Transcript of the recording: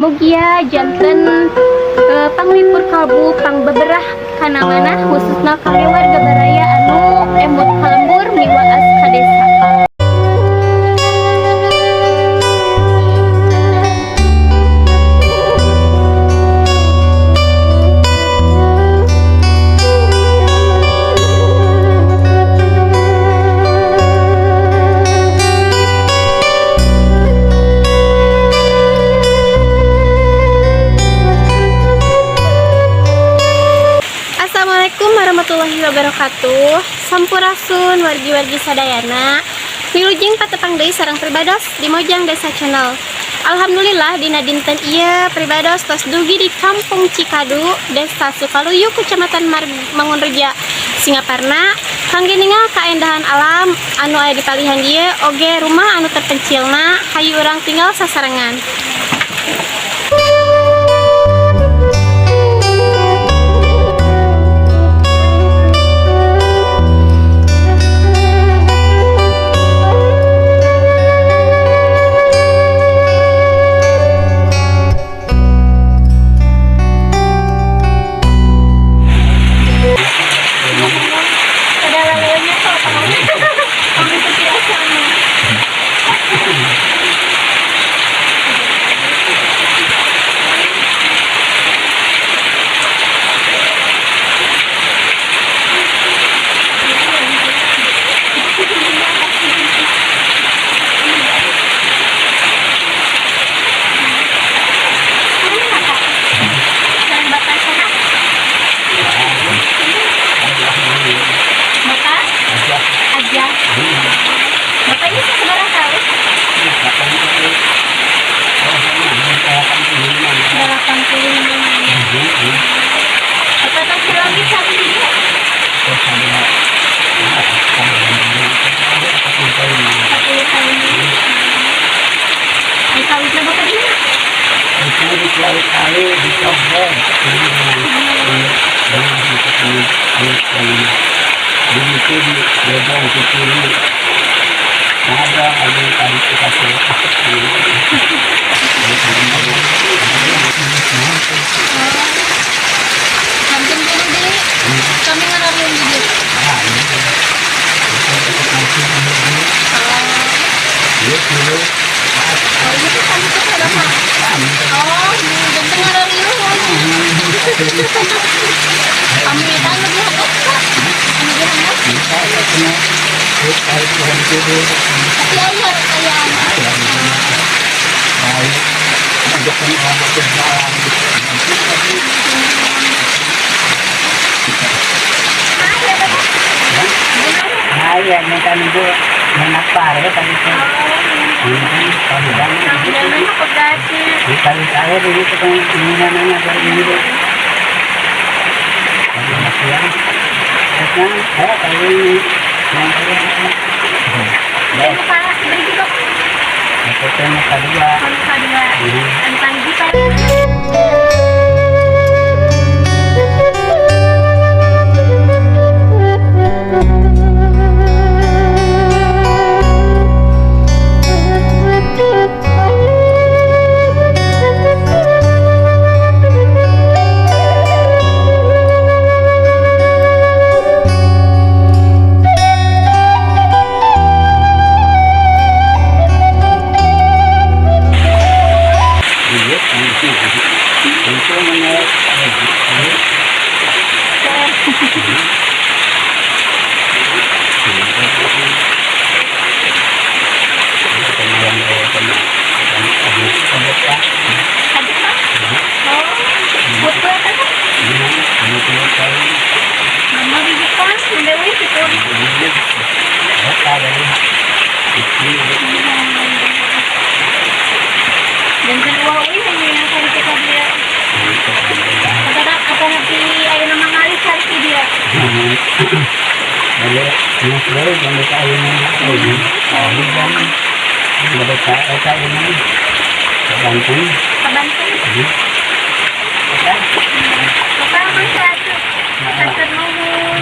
Mugia janten panglipur kalbu, pangbeberah kana manah, khususna kangge warga baraya anu emut ka lembur miwaas ka desa. Assalamualaikum warahmatullahi wabarakatuh. Sampurasun wargi-wargi sadayana. Wilujeng patepang deui sareng pribados di Mojang Desa Channel. Alhamdulillah, dina dinten ieu pribados tos dugi di Kampung Cikadu, Desa Sukaluyu, Kecamatan Mangunreja, Singaparna, kangge ningal kaendahan alam anu aya di palihan dieu oge rumah anu terpencilna. Hayu urang tingal sasarengan. Ada laleunya kok, kami itu biasa. Sareng Bapak saha? Bapak aja. Bapak ini sabaraha tahun? 85. Bapak tos lagi satu dia. 10 tahun. Ay, kawit na bapak dia? Kali di di di kiri ada ada ada kasih. Hampir dulu di kami ngarariung di dieu. Oh, iya tuh kami tuh ada mah. Oh, janten ngarariung. Kami kan lebih hangat, Pak. Lebih hangat. Tapi aya aya. Aya, Bapak. Ayah, minta nunggu menapar ya tadi itu. Jangan pegasnya. Kali saya begitu kan ini namanya baru ini. Terus kali ini yang Ini Pak, beri kok. Aku teh kedua. Anu kadua. Anu panggi, Pak. Iya, itu menarik. Adik, Pak. Oh, foto apa, Pak? Mama di depan, Dewi gitu. Dan kan uang ini hanya yang kali kita dia. Apa apa nanti ayo nama ngali cari dia. Kabantu. Bapak mah satu. Hatur nuhun.